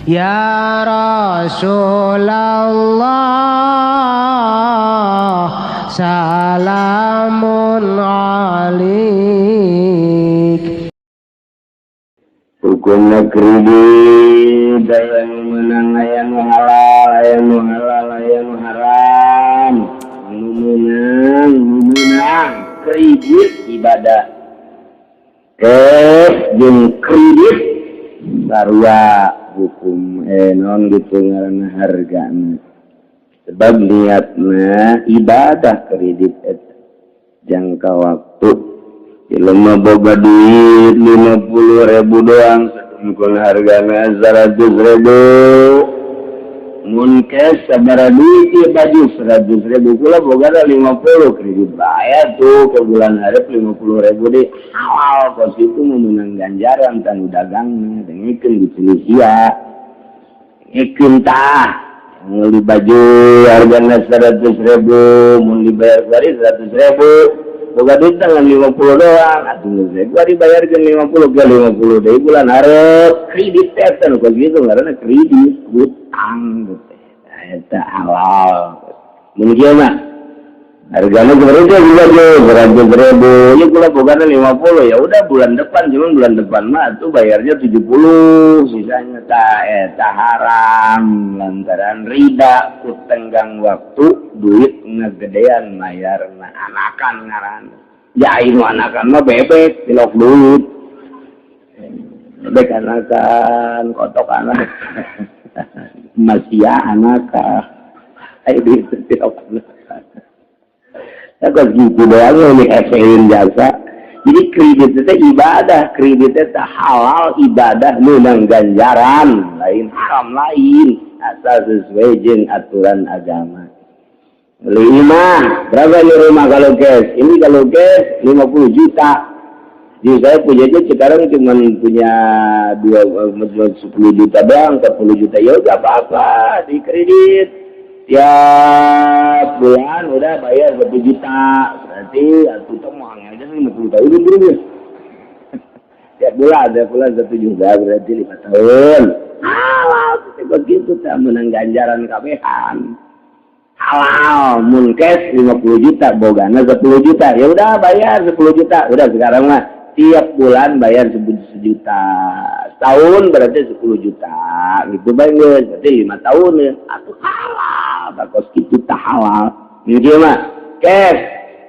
Ya Rasulullah, salamun alik. Hukumna kredit aya nu meunang, aya nu halal, aya nu halal, aya nu haram. Nu meunang, nu meunang kredit ibadah, cash jeung kredit sarua hukum, naon gitu ngaranna, hargana, sebab niatna ibadah. Kredit eta jangka waktu. Jelema boga duit 50.000 doang, sedungkul hargana 100.000. Mun cash sabaraha duit ieu baju 100.000? Kula boga 50, kredit bayar tuh ke bulan hareup 50.000 deh. Halal kos itu, meunang ganjaran tanu dagangna. Dengekeun gitu sia, dengekeun tah. Meuli baju hargana 100.000, mun dibayar kuari 100.000. Boga duit tangan 50 doang atuh, geus gua dibayarkeun 50 ke 50 deui bulan hareup. Kredit teh nu kos kitu ngaranna kredit, hutang gitu. Eta halal. Mun kieu mah hargana berapa baju 100.000 ya, kula bogana 50, ya udah bulan depan, cuman bulan depan mah tuh bayarnya 70 sisanya. Ta eta haram lantaran riba ku tenggang waktu, duit ngegedean mayarna. Anakan ngaran ya, aing anakan mah bebek tilok duit, bebek anakan, kotok anak masih anakan, ayo duit tilok anakan. Ya kos gitu doang ini esein jasa. Jadi kredit itu ibadah, kredit itu halal, ibadah, menang ganjaran, lain haram lain, asal sesuai jeung aturan agama. Beli rumah, berapa ini rumah kalau cash? Ini kalau cash 50 juta. Jadi saya punya itu sekarang cuma punya dua 10 juta doang, 40 juta, ya udah apa-apa, di kredit. Tiap bulan udah bayar 1 juta. Berarti atuh mau aja 50 tahun dulu. Tiap bulan 1 juta berarti 5 tahun. Halal begitu tak menang ganjaran kabehan. Halal mun cash 50 juta, bogana 10 juta, ya udah bayar 10 juta. Udah, sekarang mah tiap bulan bayar sejuta, setahun berarti 10 juta gitu banget, berarti 5 tahun ya atau halal bagus gitu tak halal. Ini mah cash,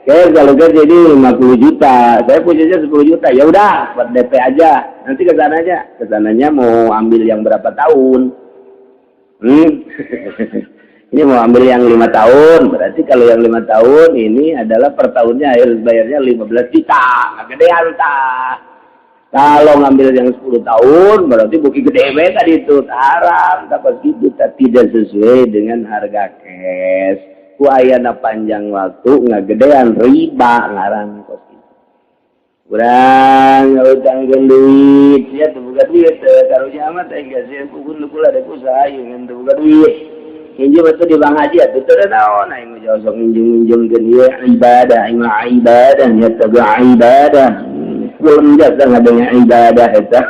cash kalau cash jadi 50 juta, saya punya 10 juta, ya udah buat DP aja, nanti ke sana aja. Kesananya mau ambil yang berapa tahun? Ini mau ambil yang 5 tahun, berarti kalau yang 5 tahun ini adalah per tahunnya harus bayarnya 15 juta, nggak gedean tah. Kalau ngambil yang 10 tahun, berarti bukti gede banget tadi itu, haram, tapi gitu tidak sesuai dengan harga cash. Ku ayana panjang waktu, nggak gedean, riba ngaran kos gitu. Kurang utang duit, ya tuh buka duit, taruhnya amat, enggak sih, pukul kula ada usaha, yang tuh buka duit. Minjem itu di Bang Haji atuh teu naon, aing mah jauh sok minjem-minjemkeun ieu ibadah, aing mah ibadah, niat teh ibadah. Belum jasa ngadengnya ibadah eta.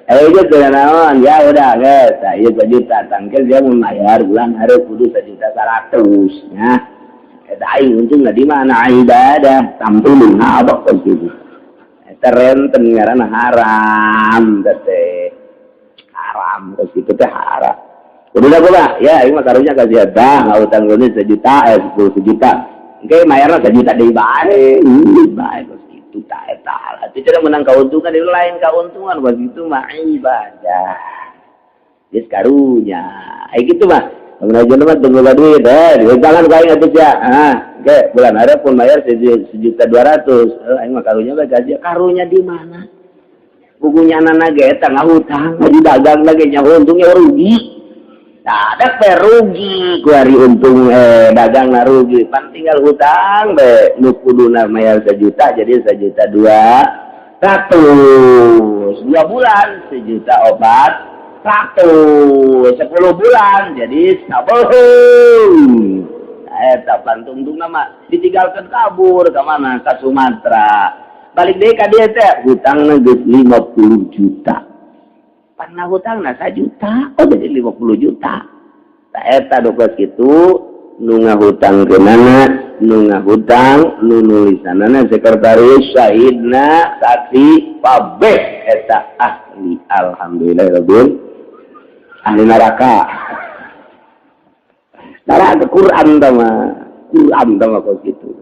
Ayo gitu naon, ya udah geus, ieu 1 juta tangkel dia mau bayar bulan hari kudu 1,1 juta ya. Eta aing untungna di mana ibadah, tampil ngabak kos kitu. Eta renten ngaranna haram teh. Haram kos kitu teh haram. Udah gua ya, ini mah karunya kasih ada, nggak utang gue 1 juta, 10 sejuta. Oke, mayarnya 1 juta deui bae, bae kos kitu ta eta. Itu cara menang keuntungan, itu lain keuntungan, kos kitu mah ibadah. Geus karunya. Ai kitu mah. Lamun aja mah tunggu duit, jangan kain atuh ya. Ah, oke, bulan ada pun bayar 1,2 juta. Aing mah karunya bae gaji. Karunya di mana? Bukunya anak ge eta ngahutang, ngaji dagang lagi nya untungnya rugi. Nah, ada rugi kuari untung, dagang na rugi, pan tinggal hutang be. Nu kuduna mayar 1 juta jadi 1,2 juta, 2 bulan 1,4 juta, 10 bulan jadi sabeung. Eta pantungtung nama ditinggalkan kabur ke mana? Ke Sumatera. Balik deui ka dieu teh hutangna geus 50 juta. Pernah hutang nah 1 juta, oh, jadi 50 juta. Tak eta dokter gitu nu ngahutangkeunana, nu ngahutang, nu nulisanana, sekretaris, syahidna, saksi kabeh eta ahli, alhamdulillah rabbil, ahli neraka. Neraka Quran mah, Quran mah kok gitu.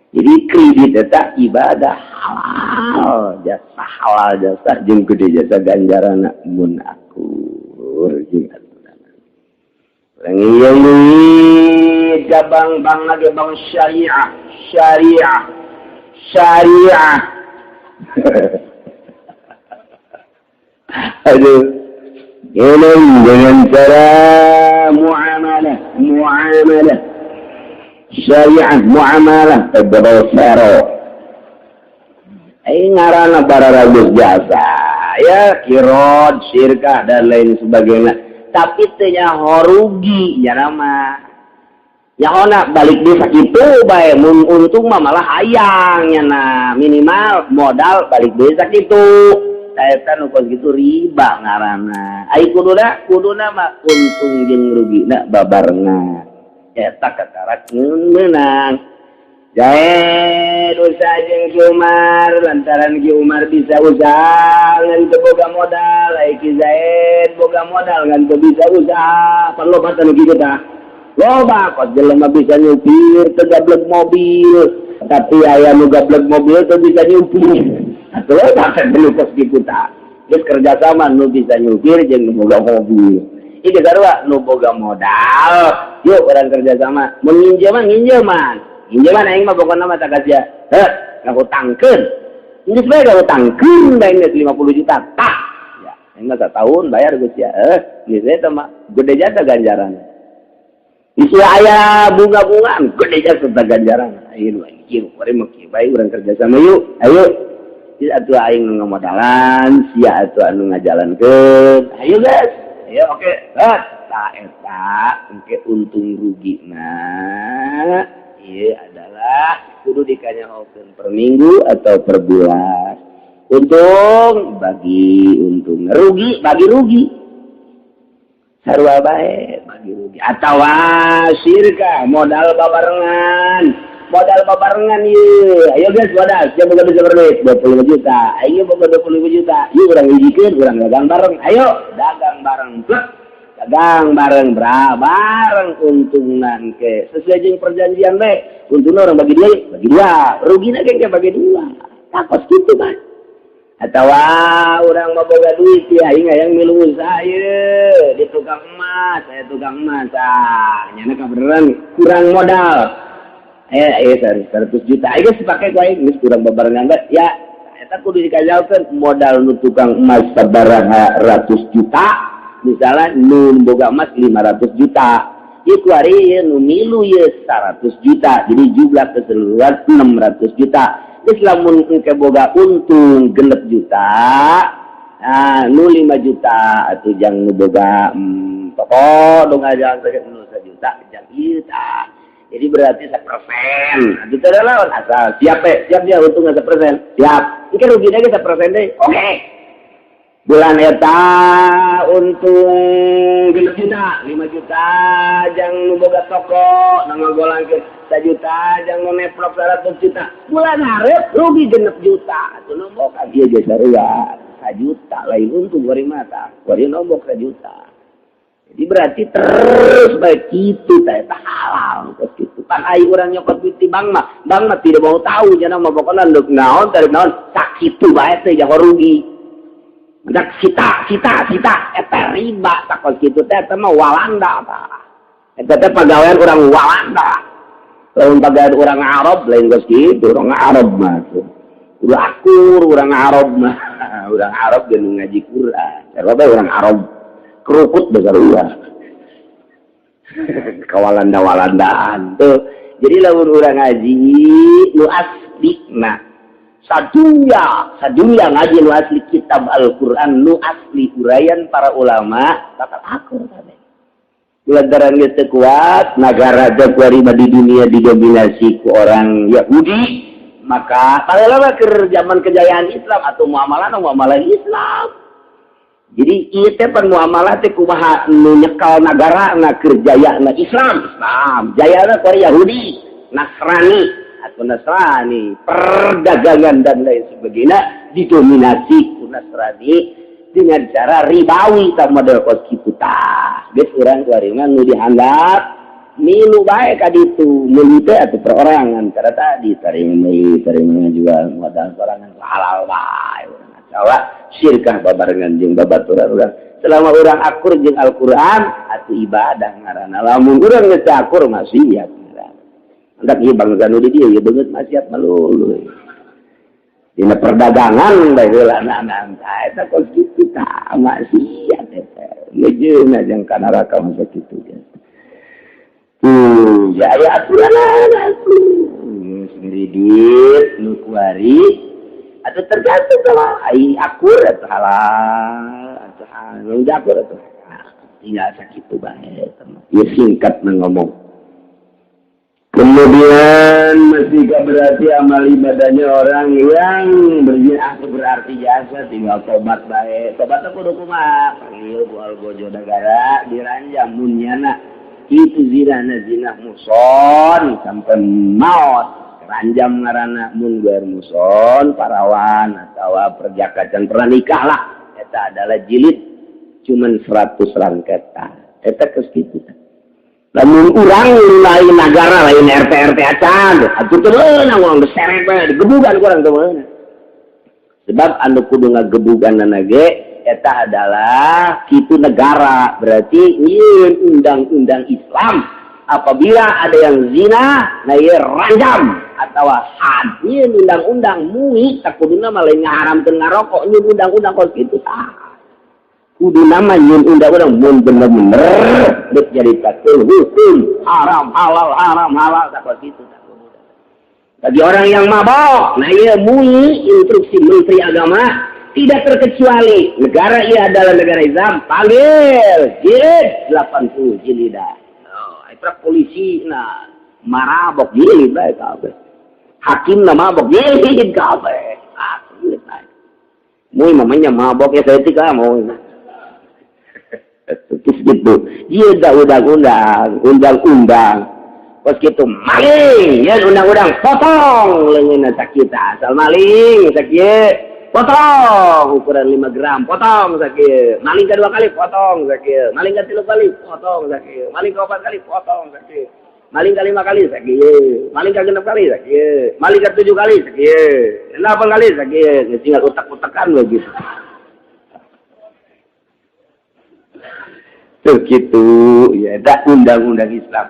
Jadi kredit eta ibadah halal jasa, halal jasa jeung gede jasa ganjaran mun akur jeung aturan. Urang duit ka bank, bank lagi bank syariah, syariah, syariah. Aduh, ini dengan cara muamalah, muamalah syariah, muamalah grosero. Ini ngaranna bararagus jasa ya, qirad, syirkah, dan lain sebagainya, tapi teu nyaho rugi ya nama ya, balik di sakitu bae. Mun untung mah malah hayang nya, nah minimal modal balik deui sakitu. Eta nu kos kitu riba ngaranna. Ai kuduna, kuduna mah untung jeung rugina babarengan, eta kakarak meunang. Zaid usaha jeung Ki Umar, lantaran Ki Umar bisa usaha ngan teu boga modal, ai Ki Zaid boga modal ngan teu bisa usaha. Pan loba tah nu kitu tah, loba kos jelema bisa nyupir teu gablek mobil, tapi aya nu gablek mobil teu bisa nyupir. Atuh loba kan nu kos kitu tah. Geus kerjasama nu bisa nyupir jeung nu boga mobil. Ieu sarua nu boga modal, yuk urang kerjasama. Mun nginjeman, nginjeman, nginjeman aing mah pokona mah tak sia. Heh, ngahutangkeun. Geus bae ngahutangkeun bae geus 50 juta tah. Ya, aing mah satahun bayar geus ya. Eh, geus eta mah gede jasa ganjaran. Isu aya bunga-bungaan, gede jasa ganjaran. Ayo ieu kuari mah kieu bae urang kerja sama yuk. Ayo. Ieu atuh aing nu ngamodalan, sia atuh anu ngajalankeun. Ayo guys. Ayo, oke. Heh, tah eta engke untung rugi nah. Iya adalah kudu dikanyahokeun per minggu atau per bulan. Untung bagi untung, rugi bagi rugi. Sarua bae bagi rugi. Atawa syirkah modal babarengan. Modal babarengan ieu. Ayo guys modal, siapa boga bisa berduit 25 juta. Ayo boga 25 juta. Yuk urang hijikeun, urang dagang bareng. Ayo dagang bareng. Plek. Dagang bareng bra, bareng untung ke sesuai jeung perjanjian bae. Untungnya urang bagi dua, bagi dua. Rugina ge bagi dua. Takos kitu bae. Atawa urang mah boga duit ya, aing hayang milu usaha ieu di tukang emas, saya tukang emas. Ah, nyana kabeneran kurang modal. Eh, 100 juta. Aing geus pake ku aing geus kurang babarengan bae. Ya, eta kudu dikajakeun modal nu tukang emas sabaraha ratus juta, misalnya nu boga emas 500 juta. Ieu kuari ieu nu milu ieu 100 juta. Jadi jumlah keseluruhan 600 juta. Geus lamun engke boga untung 6 juta, nah, nu 5 juta atuh jang nu boga toko nu ngajang nu 1 juta jang ieu tah. Jadi berarti 1%. Atuh teu lawan asal siap we, siap dia untung 1%. Siap. Engke rugina ge 1% deui. Oke. Bulan eta untung 6 juta, 5 juta jang nu boga toko nu ngagolangkeun 1 juta, jang nu neplok 100 juta. Bulan hareup rugi 6 juta. Atuh nombok ieu ge sarua 1 juta lain untung kuari mah tah. Kuari nombok 1 juta. Jadi berarti terus baik gitu teh eta halal kos kitu. Pan ai urang nyokot duit di bank mah, bank mah tidak mau tahu cenah mah, pokona deuk naon tarik naon sakitu bae teh jangan rugi. Dak sita sita sita eta riba takos kitu teh, eta mah Walanda tah. Eta teh pagawean urang Walanda. Lamun pagawean urang Arab lain kos kitu, urang Arab mah tuh. Udah akur urang Arab mah. Urang Arab jeung ngaji Quran. Sarua bae urang Arab kerukut besar ulah. Kawalanda-walandaan tuh. Jadi lamun urang ngaji nu asli nah sadunya, sadunya ngaji nu asli kitab Al-Qur'an nu asli uraian para ulama bakal akur kabeh. Lantaran geus teu kuat nagara teh kuari di dunia didominasi ku orang Yahudi, maka baheula mah keur zaman kejayaan Islam atau muamalah muamalah Islam. Jadi ieu teh pan muamalah teh kumaha nu nyekal nagara na keur jayana Islam, Islam jayana keur Yahudi, Nasrani atau Nasrani, perdagangan dan lain sebagainya didominasi ku Nasrani dengan cara ribawi. Tah, model kos kitu tah geus urang kuari mah nu dihandap milu bae ka ditu. Meuli teh atuh perorangan karena tadi tarima meuli, tarima ngajual, modal sorangan halal bae urang atawa syirkah babarengan jeung babaturan urang. Selama urang akur jeung Al-Qur'an atuh ibadah ngaranna. Lamun urang geus akur, maksiat ngaranna. Hendak ieu bangsa nu di dieu, ieu beungeut maksiat melulu dina perdagangan bae heula. Nah, eta kos kitu tah maksiat eta ngejeuna jeung ka neraka masa kitu. Ya aya aturan atuh geus ngiridit nu kuari atau tergantung kalau ai akur atau halal atau halal udah akur atau tinggal sakitu bae. Ya, singkat ngomong. Kemudian masih berarti amal ibadahnya orang yang berzina berarti jasa, tinggal tobat bae. Tobat kudu kumaha? Panggil ku algojo negara, diranjam mun nyana itu zina zina muhson sampai maut, ranjam ngaranna. Mun gair muhson, parawan atau perjaka can pernah nikah lah, eta adalah jilid cuman 100 rangketa. Eta geus kitu. Lamun urang lain negara, lain RT RT acan atuh teu meunang urang diseret bae, digebugan ku urang teu meunang, sebab anu kudu ngagebugan ge eta adalah kitu negara. Berarti nyieun undang-undang Islam, apabila ada yang zina, nah ieu ranjam atau had. Nyieun undang-undang mui tak kuduna mah lain ngaharamkeun ngarokok, nyieun undang-undang kos kitu tah kuduna mah. Nyieun undang-undang mun bener-bener geus jadi hukum haram halal, haram halal, tak kos kitu. Bagi orang yang mabok, nah iya mui instruksi Menteri Agama, tidak terkecuali negara ia adalah negara Islam, panggil jilid 80 jilidah. Oh, itu polisi nah marabok, jilid bae kabeh. Hakim na mabok, jilid kabeh. Ah, jilid bae. Mui mamanya mabok ya saya tidak mau. Terus gitu. Dia dah undang-undang, undang-undang. Pas gitu maling, ya undang-undang potong leungeunna sakit, asal maling sakit potong ukuran 5 gram, potong sakit. Maling kedua kali potong sakit, maling ketiga kali potong sakit, maling keempat kali potong sakit, maling kelima kali sakit, maling ke genep kali sakit, maling ke tujuh kali sakit, delapan kali sakit, tinggal utak-utakan begitu. Tuh gitu ya, dah undang-undang Islam.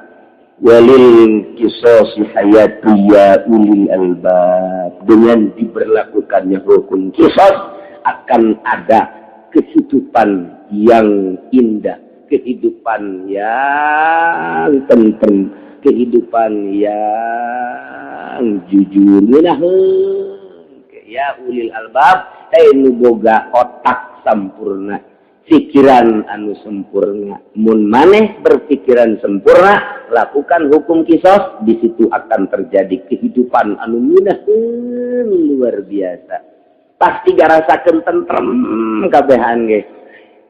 Walil qisasi hayatu ya ulil albab. Dengan diberlakukannya hukum kisos akan ada kehidupan yang indah, kehidupan yang tentrem, kehidupan yang jujur, ngeunaheun ya ulil albab, nu boga otak sampurna, pikiran anu sempurna. Mun maneh berpikiran sempurna, lakukan hukum kisos, di situ akan terjadi kehidupan anu ngeunaheun luar biasa. Pasti ngarasakeun tentrem kabehan ge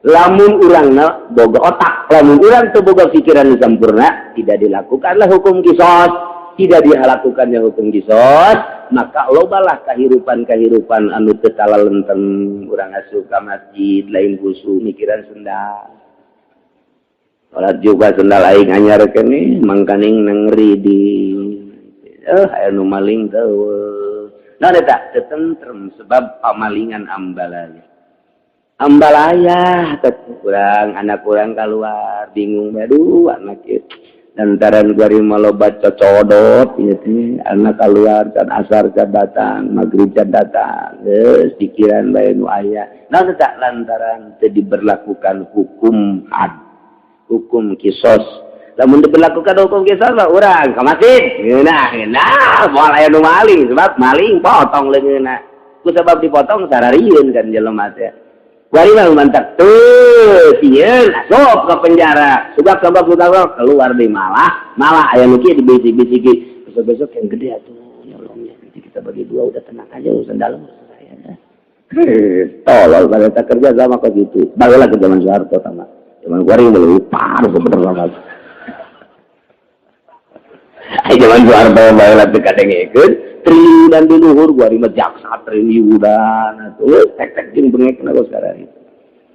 lamun urangna boga otak. Lamun urang teu boga pikiran sempurna, tidak dilakukanlah hukum kisos, tidak dilakukannya hukum kisos, maka lobalah kehidupan-kehidupan anu teu kalalenten. Urang asup ka masjid lain khusyuk, mikiran sendal. Salat juga sendal aing anyar keneh, mangkaning nang di aya nu maling teu. Nah, eta teu tentrem sebab pamalingan ambalaya. Ambalaya tetep urang, anak urang keluar bingung, aduh anak ieu lantaran kuari maloba cocodot ieu teh, anak keluar can asar can datang, maghrib can datang, geus pikiran bae nu aya. Nah, tak lantaran teu diberlakukan hukum had, hukum kisos. Lamun diberlakukan hukum kisos mah urang ka masjid ngeunah ngeunah, moal aya nu maling, sebab maling potong leungeunna. Ku sebab dipotong sararieun kan jelema teh. Kuari mah mantak tuh sieun asup ke penjara. Sebab sebab sebab keluar di malah malah aya nu kieu dibisik-bisiki, besok-besok yang gede atuh nyolongnya, nanti kita bagi dua, udah tenang aja, urusan dalam urusan saya. Tolol pada tak kerja sama kok gitu. Barulah ke zaman Soeharto sama. Zaman gua ini lebih parah bener sama. Ai zaman Soeharto baheula teu kadengekeun triliunan di luhur gua mah jaksa triliunan atuh tek-tek jeung bengekna geus sekarang.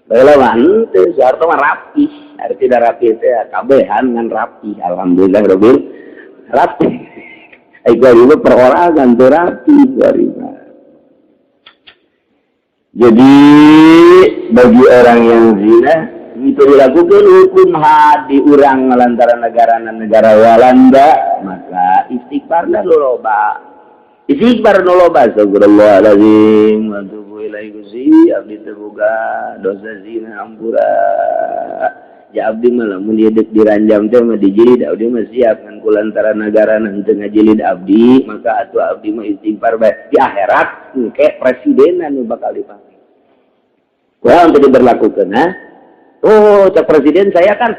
Baheula mah henteu, Soeharto mah rapi. Ari tidak rapi teh kabehan ngan rapi. Alhamdulillah rabbil rapi. Ai gua mah perorangan teu rapi gua mah. Jadi bagi orang yang zina itu dilakukan hukum had di urang lantaran negara-negara Walanda, maka istighfarna loba. Istighfar nu loba, astagfirullahalazim wa atubu ilaihi Gusti, abdi teu boga dosa zina ampura. Ya abdi mah lamun ieu deuk diranjam teh mah dijilid abdi mah siap, ngan kulantaran negara henteu ngajilid abdi, maka atuh abdi mah istighfar bae. Di akhirat engke presidenan nu bakal dipanggil. Wah, untuk diberlakukan, ha? Oh, cek presiden saya kan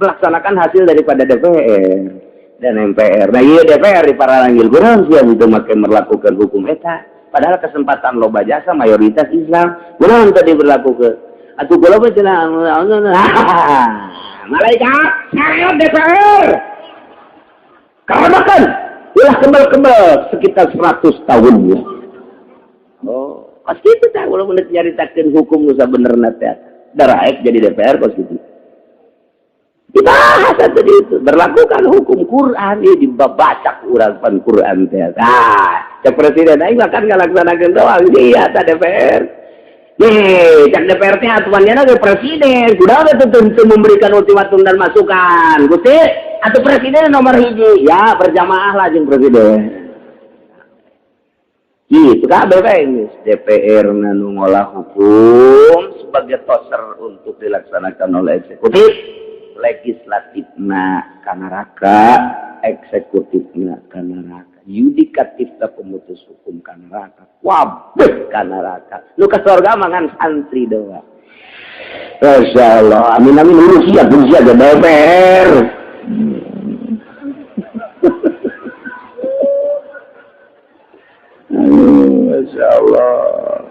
melaksanakan hasil daripada DPR dan MPR. Nah, iya DPR di paralanggil kurang siap untuk make melakukan hukum eta. Padahal kesempatan loba jasa mayoritas Islam. Kurang tadi diberlakukan. Atuh kula mah cenah malaikat saya DPR. Karena ulah kembal-kembal sekitar 100 tahun ya. Oh, pasti itu tah ulah mun nyaritakeun hukum nu sabenerna teh. Daraek jadi DPR kos gitu. Dibahas tadi itu, berlakukan hukum Quran ieu dibabacak urang pan Quran teh. Tah, cek presiden aing mah kan ngalaksanakeun doang dia ta DPR. Nih, cek DPR teh atuannya ke presiden. Kuda teh tentu memberikan ultimatum dan masukan. Gusti, atau presiden nomor hiji. Ya, berjamaah lah jeung presiden. Gitu kabeh bae DPR nu ngolah hukum sebagai toser untuk dilaksanakan oleh eksekutif, legislatifna ka neraka, eksekutifna ka neraka, yudikatifna pemutus hukum ka neraka, kabeh ka neraka. Nu ka surga mah ngan santri doang. Masya Allah, amin amin, urus siap, urus siap DPR. Masya Allah.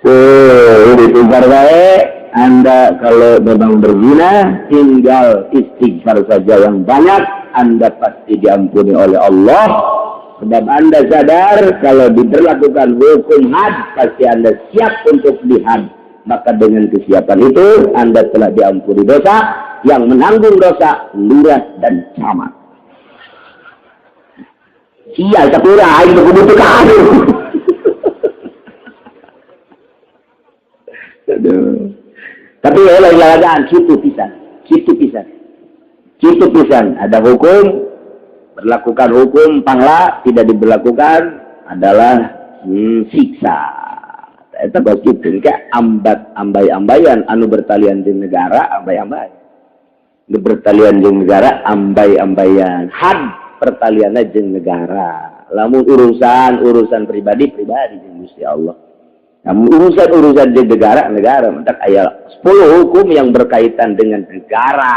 Tuh, ditukar baik. Anda kalau memang berzina, tinggal istighfar saja yang banyak, Anda pasti diampuni oleh Allah. Sebab Anda sadar kalau diberlakukan hukum had, pasti Anda siap untuk dihad. Maka dengan kesiapan itu, Anda telah diampuni dosa, yang menanggung dosa, lurah dan camat. Sial, tak kurang, aing kudu kanu. Aduh. Tapi ya lain lalagaan, kitu pisan, kitu pisan. Kitu pisan, ada hukum, berlakukan hukum pangla, tidak diberlakukan adalah siksa. Eta kos kitu, kayak ambat ambai-ambayan anu bertalian di negara, ambai-ambai. Anu bertalian di negara, ambai-ambayan. Had pertaliannya jeung negara. Lamun urusan pribadi pribadi jeung Gusti Allah. Namun urusan-urusan di negara negara mentak aya 10 hukum yang berkaitan dengan negara.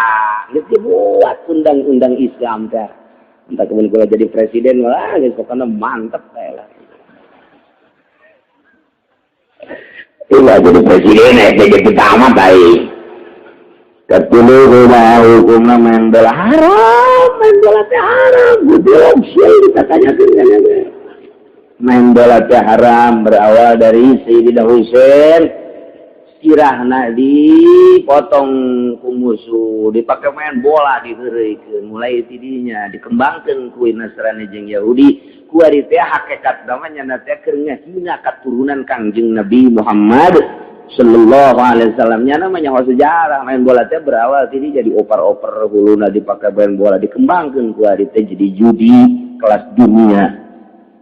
Geus dibuat undang-undang Islam teh. Entah kemudian kalau jadi presiden wah geus pokoknya mantep teh lah. Iya jadi presiden jadi pertama baik. Ketulu rumah hukumna main bola haram, main bola teh haram, goblok sia ditanyakeun kan. Main bola teh haram berawal dari Sayyidina Husain, sirahna dipotong ku musuh, dipakai main bola diheureuykeun, mulai tidinya dikembangkeun ku Nasrani jeung Yahudi, ku ari teh hakikat namanya teh keur ngahina katurunan Kangjeng Nabi Muhammad sallallahu alaihi wasallam. Nya namanya sejarah main bola teh berawal tadi jadi oper-oper huluna dipakai main bola dikembangkeun ku ari teh jadi judi kelas dunia.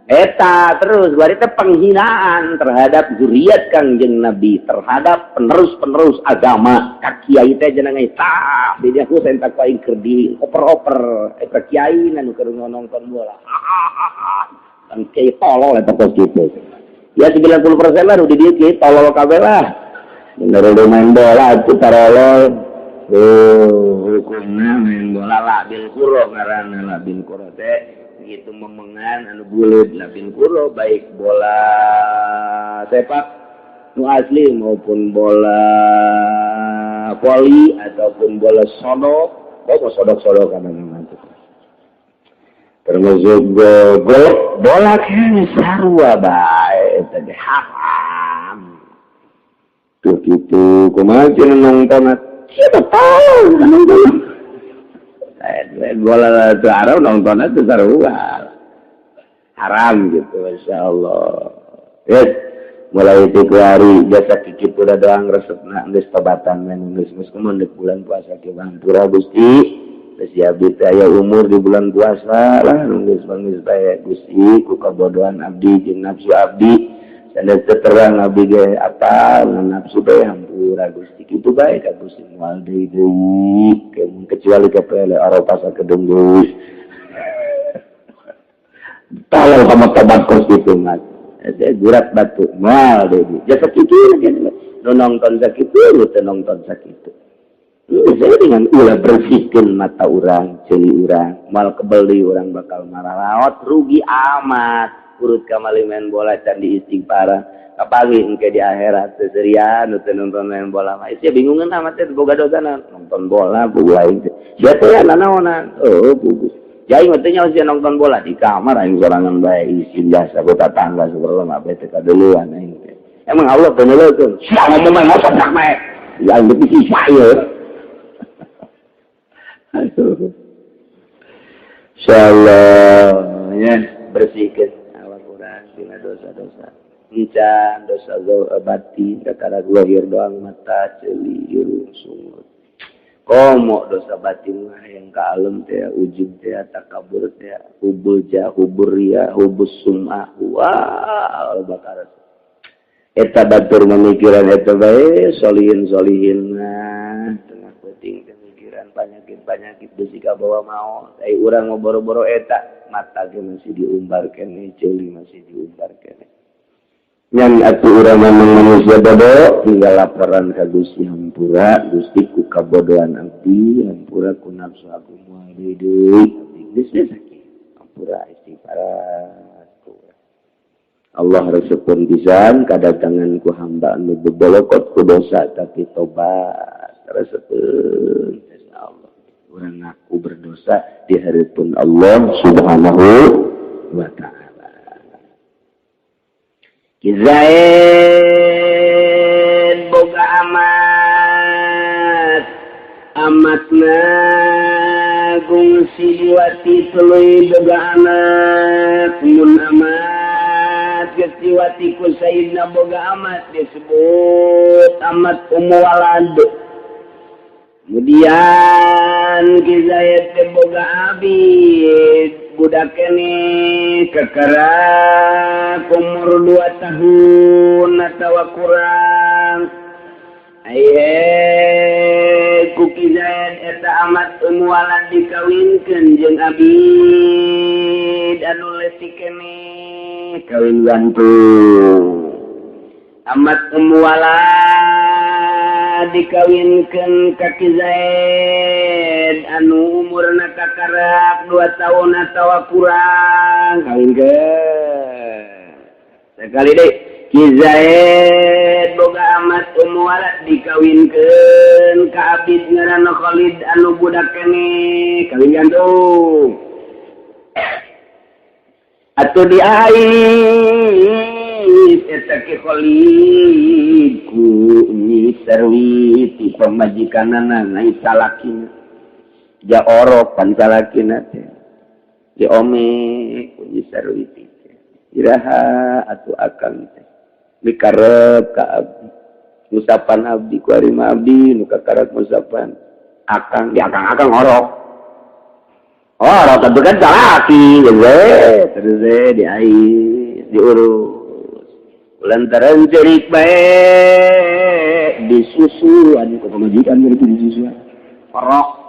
Eta terus ku ari teh penghinaan terhadap zuriat Kangjeng Nabi, terhadap penerus-penerus agama. Ka kiai teh jeneng tah di dia Husain tak aing keur di oper-oper eta kiai nu keur nonton bola. Kan kiai tolol eta kos kitu. Ya 90% lah udah dia kiai tolol kabeh lah. Bener udah main bola itu tarolol. Oh, hukumnya main bola lah bil kuro ngaranna lah bil kuro teh. Gitu memengan anu buleud labin kuro, baik bola sepak nu asli maupun bola voli ataupun bola sodok. Oh, sodok-sodok kan itu termasuk gol bola kan sarua bae tadi haram tuh. Gitu kumaha cenah nonton? Siapa tahu nonton bola itu haram, nonton itu sarua haram gitu. Masya Allah, yes. Mulai itu hari jasa kiki pura doang resepna geus tobatan men, geus geus kumaha bulan puasa ke hampura Gusti. Geus abdi teh aya umur di bulan puasa lah, geus geus bae Gusti, ku kabodohan abdi jeung nafsu abdi, sanes terang abdi ge apa nafsu bae, hampura Gusti, kitu bae ka Gusti. Moal deui deui, kecuali ke pele Eropa sakedeng geus. Tolong kamu tobat kos gitu mas. Gurat batu moal deui jasa kitu nu nonton sakitu, nu teu nonton sakitu. Saya dengan ulah bersihkan mata orang, ceuli urang, mal kebeli orang bakal marah raot, rugi amat. Urut kamali main bola can di istighfar. Kapagi engke di akhirat seserian nu teu nonton main bola mah. Sia bingungan amat teh boga dosa nonton bola puguh aing teh. Sia teh nanaonan? Oh, puguh. Jai mah teh nyaho sia nonton bola di kamar aing sorangan bae, isin jasa ku tatangga sebenarnya mah bete kaduluan aing teh. Emang Allah teu neuleukeun. Sia ngomong mah ngosok mah. Ya aing teh sisa ieu. Aduh. Insyaallah ya, bersihkan awak urang tina dosa-dosa. Encan dosa batin, kakara lahir doang mata, ceuli, irung, sungut. Komo dosa batin mah yang ka alam teh, ujub teh, takabur teh, hubul jah, hubur riya, hubus sum'ah. Wah, bakar. Eta batur memikiran eta bae, solihin solihin nah tengah penting pemikiran penyakit-penyakit besi bawa mau. Ai urang mau boro-boro eta, mata ge masih diumbar keneh, ceuli masih diumbar keneh. Nyan atuh urang memang manusia bodoh, tinggal laporan ka Gusti, hampura Gusti ku kabodohan abdi, hampura ku nafsu aku, moal deui deui abdi geus sakit, hampura, istighfar. Allah resepun pisan kadatangan ku hamba anu bebolokot ku dosa tapi tobat, resepun Allah. Urang ngaku berdosa di hadapan Allah Subhanahu wa Ta'ala. Ki Zaid boga amat, amatna gungsi diwati tuluy boga anak. Mun amat geus diwati ku Sayyidina boga amat disebut amat Ummu Walad. Kemudian Ki Zaid teh boga abid, budak keneh kakara umur 2 tahun atau kurang. Aye ku Ki Zaid eta amat Ummu Walad dikawinkeun jeung abid anu leutik keneh, kawin gantung. Amat Ummu Walad dikawinkeun ka Ki Zaid anu umurna kakarak 2 tahun atau kurang, kawinkeun. Sekali deh Ki Zaid boga amat Ummu Walad dikawinkeun ka abid ngaranna Khalid anu budak keneh, kawin gantung. Atuh diais eta Ki Khalid ku Nyi Sarwiti, pamajikanana, nai salakina ja orok pan salakina teh diome ku Nyi Sarwiti teh. Iraha atuh akang teh mikarep ka abdi, ngusapan abdi ku ari mah abdi nu kakarak ngusapan akang di akang-akang orok orok tentu kan salaki gitu. Terus diais, diurus, lantaran cerik bae disusuan ku pamajikan gitu, disusuan orok.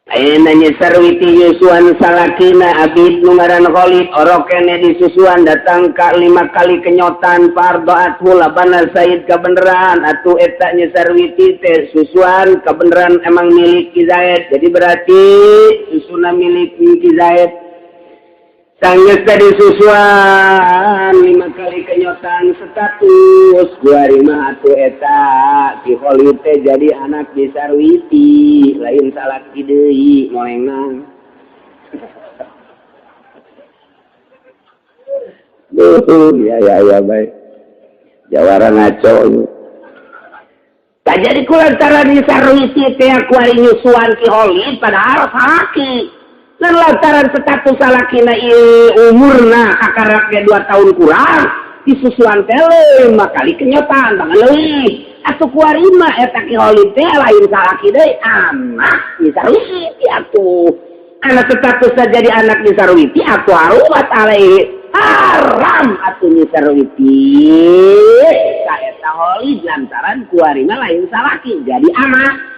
Ayeuna Nyi Sarwiti nyusuan salakina Abid nu ngaran Khalid orok keneh disusuan datang ka 5 kali kenyotan fardoathu labana Said kabeneran atuh eta Nyi Sarwiti teh susuan kabeneran emang milik Ki Zaid, jadi berarti susuna milik Ki Zaid. Sanggeus tadi susuan 5 kali kenyotan status kuari mah atuh eta Ki Khalid teh jadi anak Nyi Sarwiti lain salaki deui molengan. Duh, ya ya ya baik. Jawara ngaco. Tak jadi kulantaran Nyi Sarwiti teh kuari nyusuan Ki Khalid padahal salaki. Dan lantaran status salakina ieu umurna kakaraknya 2 tahun kurang disusuan teh 5 kali kenyotan bangan leuwih atuh kuari mah eta Ki Khalid teh lain salaki deui anak Nyi Sarwiti atuh anak statusna jadi anak Nyi Sarwiti atuh harumat alaihi haram atuh Nyi Sarwiti ka eta Khalid lantaran kuari mah lain salaki jadi anak.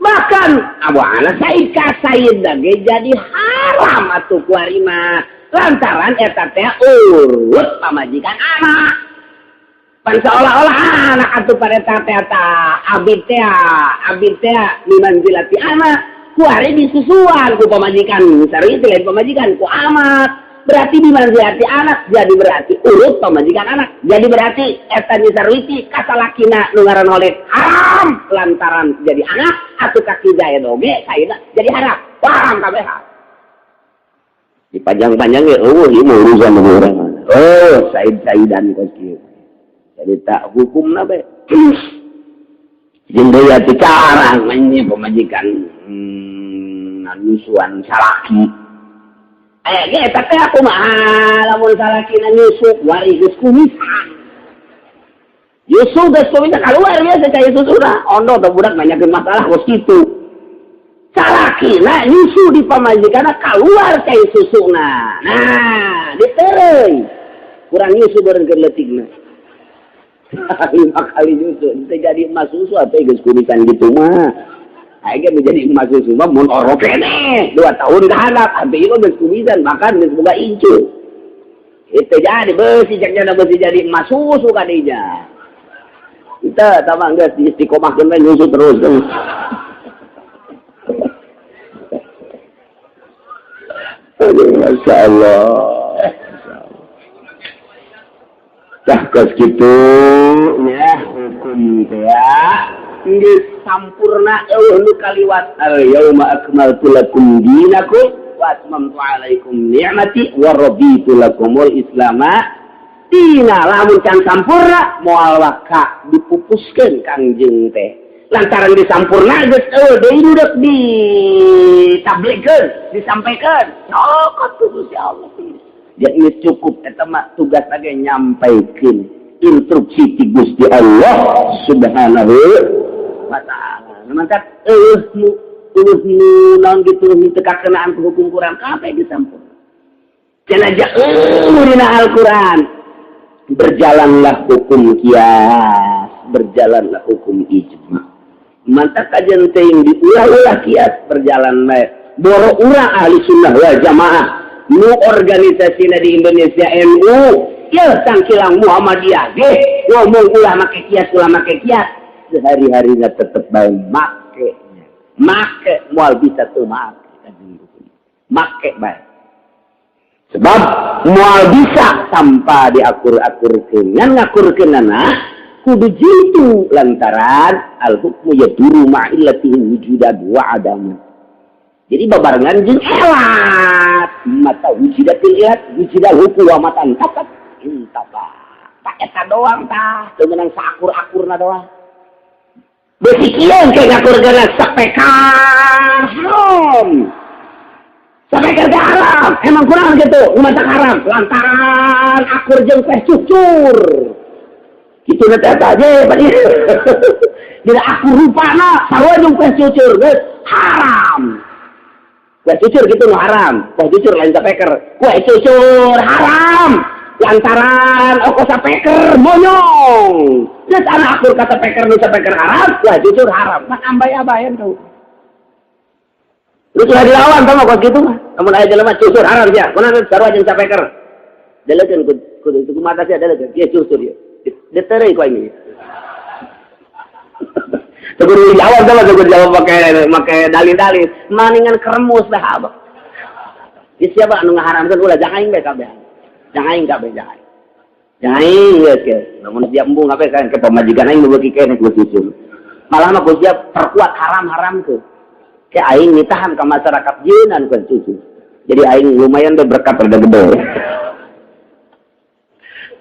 Bahkan Abu Anas Said ka Said ge jadi haram atuh kuari mah lantaran eta teh urut pamajikan anak. Pan seolah-olah anak atuh pada eta teh eta abid teh mimanzilati anak kuari disusuan ku pamajikan Sarwiti lain pamajikan ku amat. Berarti dimanzilati anak jadi berarti urut pamajikan anak jadi berarti eta Nyi Sarwiti kasalakina nu ngaran Khalid haram lantaran jadi anak atuh ka Ki Zaid oge saena jadi haram haram kabeh dipanjang-panjang ge eueuh ieu mah urusan urang. Oh Said-saidan kos kieu jadi tak hukumna bae jeung deui atuh carang nya pamajikan nyusuan salaki. Ge eta teh kumaha lamun salakina nyusu wari geus kumisan. Nyusu geus kumisan kaluar biasa cai susuna. Ondo teh budak nanyakeun masalah kos kitu. Salakina nyusu di pamajikanna kaluar cai susuna. Nah, ditereuy. Kurang nyusu beureun keur leutikna. 5 kali nyusu teu jadi emas susu atuh geus kumisan kitu mah. Aing menjadi emas susu mah mun orok keneh 2 tahun ka handap atuh ieu geus kumisan bahkan geus boga incu. Itu jadi beusi ceknya beusi jadi emas susu ka dinya. Kita tambah geus diistiqomahkeun we nyusu terus. Aduh, Masya Allah. Tah kos kitu nya hukum teh ya. Geus sampurna eueuh nu kaliwat al yauma akmaltu lakum dinakum wa atmamtu alaikum ni'mati wa raditu lakumul islama dina. Lamun can sampurna moal waka dipupuskeun Kangjeng teh lantaran disampurna geus eueuh deui nu deuk ditabligkeun disampaikeun cokot ku Gusti Allah. Jadi cukup eta mah tugas lagi nyampaikeun instruksi ti Gusti Allah Subhanahu wa ta'ala. Mantap eueuh nu naon gitu teu kakenaan ku hukum Quran kabeh disampurna. Cenah eueuh dina Al-Qur'an berjalanlah hukum kias, berjalanlah hukum ijma. Mantap kajian teuing diulah-ulah kias berjalan bae. Boro urang ahli sunnah wal jamaah nu organisasina di Indonesia NU ya tangkilang Muhammadiyah ge ngomong ulah make kias ulah make kias sehari-harinya tetep bae make make moal bisa teu make make bae sebab moal bisa tanpa diakur-akurkeun ngan ngakurkeunana kudu jitu lantaran al hukmu yaduru ma'illatihi wujudan wa adaman. Jadi babarengan jeung elat mata wujudatil ilat wujudal hukum wa matan tatat intafa. Tak eta doang tah teu meunang saakur-akurna doang. Beusi kieu ke ngakurkeunna sapekar haram. Sapekar ge haram, emang kurang gitu, nu haram lantaran akur jeung teh cucur. Kitu na teh eta ge bari. Dina akur rupana sarua jeung teh cucur geus haram. Kue cucur gitu nu haram, kue cucur lain sapeker, kue cucur haram lantaran oko sapeker monyong. Geus anak akur ka sapeker nu sapeker haram, kue cucur haram. Mah ambay-ambayan kau. Lu sudah dilawan sama kos kitu mah. Lamun aya jelema cucur haram sia. Kunaon sarua jeung sapeker. Delekeun ku ku mata sia delekeun. Ieu cucur ieu. Ditereuy ku aing. Tegur jawab sama tegur jawab pakai dalil-dalil. Maningan kremus dah abah. Di siapa anu ngaharamkeun ulah jangan aing bae kabeh. Jangan aing kabeh jangan. Jangan aing geus ge. Lamun siap embung kabeh kan ke pamajikan aing nu beuki keneh ku cucur. Malah mah ku siap perkuat haram-haram ke. Ke aing nitahan ke masyarakat jieunan ku cucur. Jadi aing lumayan deh berkat rada gede.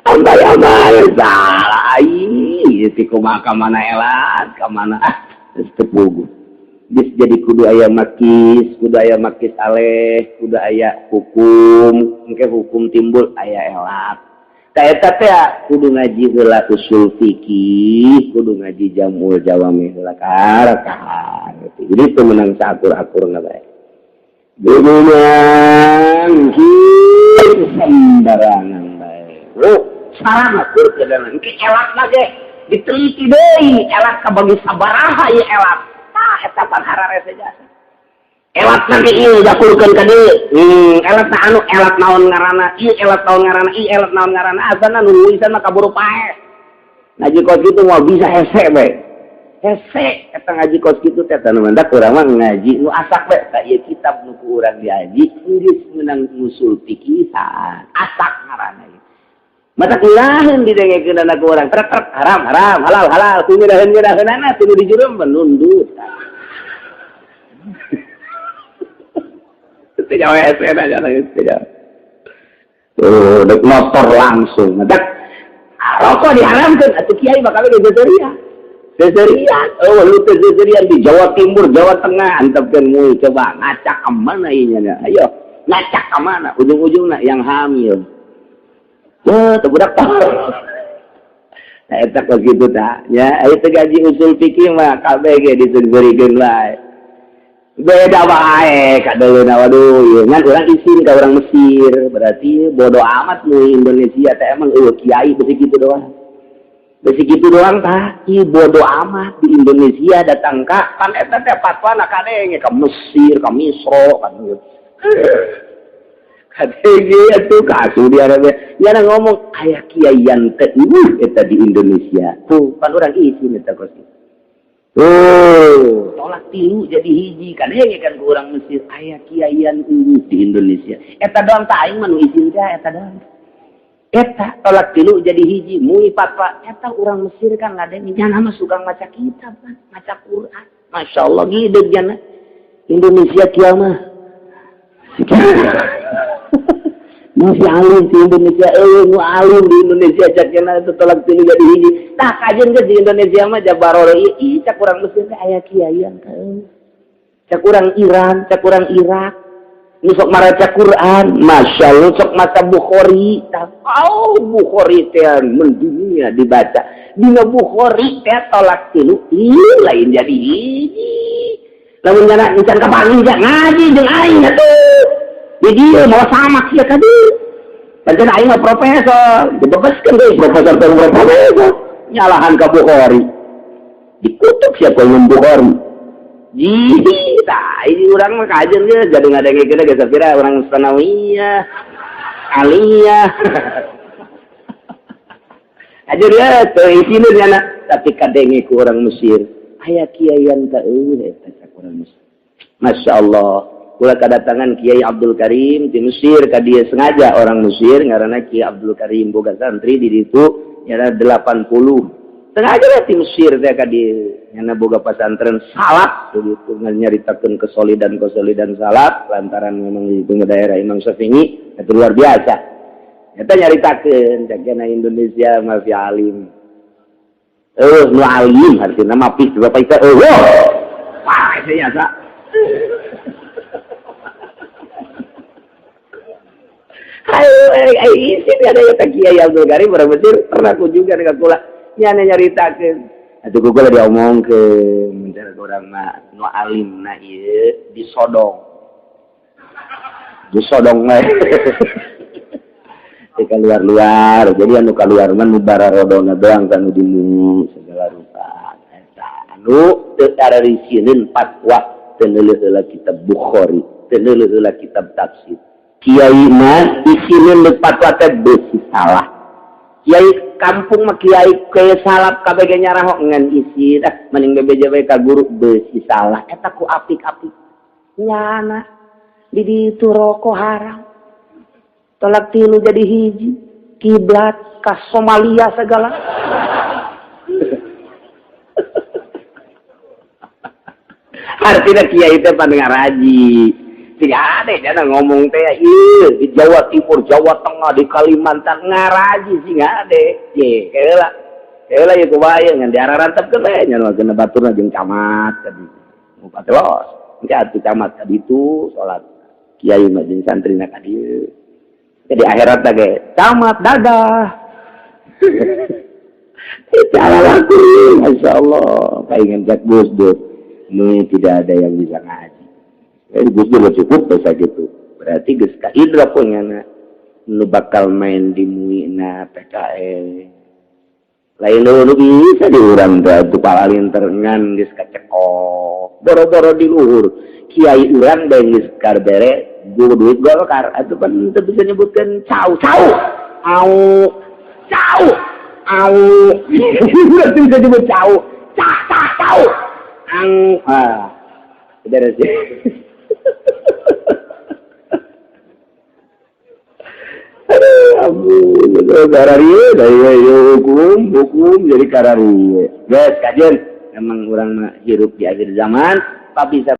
Sampai amal salah aing ti kumaha ka mana elat ka mana ah geus teu puguh. Geus jadi kudu aya makis aleh, kudu aya hukum, engke hukum timbul aya elat. Ka eta teh kudu ngaji heula usul fikih, kudu ngaji jamul jawami heula karakar. Jadi teu meunang saakur-akurna bae. Dumunang kieu sembarangan bae. Oh, sarana kur kedanan. Engke elatna ge diteliti deui, elat kabagi sabaraha ieu elat. Tah eta pan hararese jasa. Elatna ge ieu jakulkeun ka dieu. Elatna anu elat naon ngaranna, ieu elat naon ngaranna, ieu elat naon ngaranna, asana nu nulisan mah kaburu paeh. Ngaji kos kitu moal bisa hese bae. Hese eta ngaji kos kitu teh tah nu mantak urang mah ngaji nu asak bae tah ieu kitab nu ku urang diaji geus meunang usul fikihan. Asak ngaranna ieu. Mata ngeunaheun didengekeunana ku urang trek trek haram haram halal halal ku ngeunaheun-ngeunaheunana teu dijurem menundut. Teu jauh hese aja teu jauh. Tuh, dek motor langsung. Dek rokok diharamkeun atuh kiai bakal ge seserian. Seserian. Oh, lu teh seserian di Jawa Timur, Jawa Tengah antepkeun mui coba ngacak ka mana ieu nya. Ayo, ngacak ka mana ujung-ujungna yang hamil. Wah, teu budak tah. Nah, eta kos kitu tah. Nya, aya teh gaji usul fikih mah kabeh ge diseugeurikeun wae. Beda wae kadeuleuna waduh ieu ngan urang isin ka urang Mesir, berarti bodoh amat nu Indonesia teh emang eueuh kiai besi kitu doang. Besi kitu doang tah, ieu bodoh amat di Indonesia datang ka pan eta teh fatwana kadenge ka Mesir, ka Misro kan gitu. Kadenge atuh ka Saudi Arabia. Nya ngomong aya kiaian teh eueuh eta di Indonesia. Tuh pan urang isin eta kos kitu. Oh, tolak tilu jadi hiji kadenge kan ku urang Mesir aya kiaian eueuh di Indonesia. Eta doang tah aing mah nu izin teh eta doang. Eta tolak tilu jadi hiji mui fatwa eta urang Mesir kan ngadenge jana mah suka maca kitab kan, maca Quran. Masya Allah gideg jana. Indonesia kiamah. Masih alim di Indonesia, nu alim di Indonesia cak jana itu tolak tilu jadi hiji. Tah kajen ge di Indonesia mah jabaroro ieu cak urang Mesir teh aya kiaian teh. Cak urang Iran, cak urang Irak. Nu sok maraca Quran, Masya Allah, sok maca Bukhari. Oh, Bukhari teh mendunia dibaca. Dina Bukhari teh tolak tilu, ieu lain jadi hiji. Lamun nyana encan kapanggih ngaji jeung aing atuh. Di dieu mau sama sia ka dieu. Pancen aing mah profesor, dibebaskeun deui profesor teh profesor. Nyalahan ka Bukhari. Dikutuk sia ku Bukhari. Jih, tah ini urang mah kajen ge jadi ngadengekeun ge sapira urang sanawiyah, aliyah. Aja dia teu isine nyana, tapi kadenge ku urang Mesir. Aya kiaian teh eueuh eta cak urang Mesir. Masya Allah. Kula kedatangan Kiai Abdul Karim di Mesir ka dieu sengaja orang Mesir ngaranna Kiai Abdul Karim boga santri di ditu nyana 80. Sengaja lah di Mesir teh ka dieu nyana boga pesantren salaf begitu nyaritakeun kesolidan-kesolidan salaf lantaran memang di itu daerah Imam Syafi'i itu luar biasa. Eta nyaritakeun cak Indonesia mah fi alim. Nu alim artinya mah pis bapak itu eueuh. Wah, saya sa. Ayo, isin ada ya Kiai Abdul Karim orang Mesir pernah kunjungan ke kula. Nyana nyaritakeun. Atuh ku kula diomongkeun mun urang mah nu alim na ieu disodong. Disodong mah. Di keluar-luar, jadi anu keluar mah nu bararodona doang kan nu dimu segala rupa. Eta anu teu ararisieuneun fatwa. teu neuleuh heula kitab Bukhari, teu neuleuh heula kitab tafsir. Kiai mah isine nu fatwa teh beusi salah. Kiai kampung mah kiai kaya salap kabeh ge nyaraho ngan isi dah mending bebeja we ka guru beusi salah eta ku apik-apik. Nyana di ditu rokok haram. Tolak tilu jadi hiji, kiblat ka Somalia segala. Artinya kiai teh pan ngaraji. Tidak ada jangan ngomong teh ieu di Jawa Timur, Jawa Tengah, di Kalimantan ngaraji sih nggak ada. Ye, heula. Heula ieu kumaha ngan diararantepkeun we nya nu baturna jeung camat ka ditu. Bupati los. Engke atuh camat ka ditu salat. Kiai mah jeung santrina ka dieu. Jadi akhirat ge camat dadah. Cara laku, Masya Allah. Kaingan cak Gus Dur. Ini tidak ada yang bisa ngaji. Jadi Gus Dur cukup bisa gitu. Berarti geus ka idra punyana nu bakal main di muina PKL. Lain lu bisa di urang teh atuh palalinter ngan geus kacekok. Boro-boro di luhur. Kiai urang bae geus karbere duit Golkar atuh pan teu bisa nyebutkeun cau cau. Au cau. Au. Berarti bisa nyebut cau. Ca ca cau. Ang ah. Beres ya. Aduh, ampun, kararieu hukum, hukum jadi kararieu. Guys, kajian memang urang mah hirup di akhir zaman, tapi bisa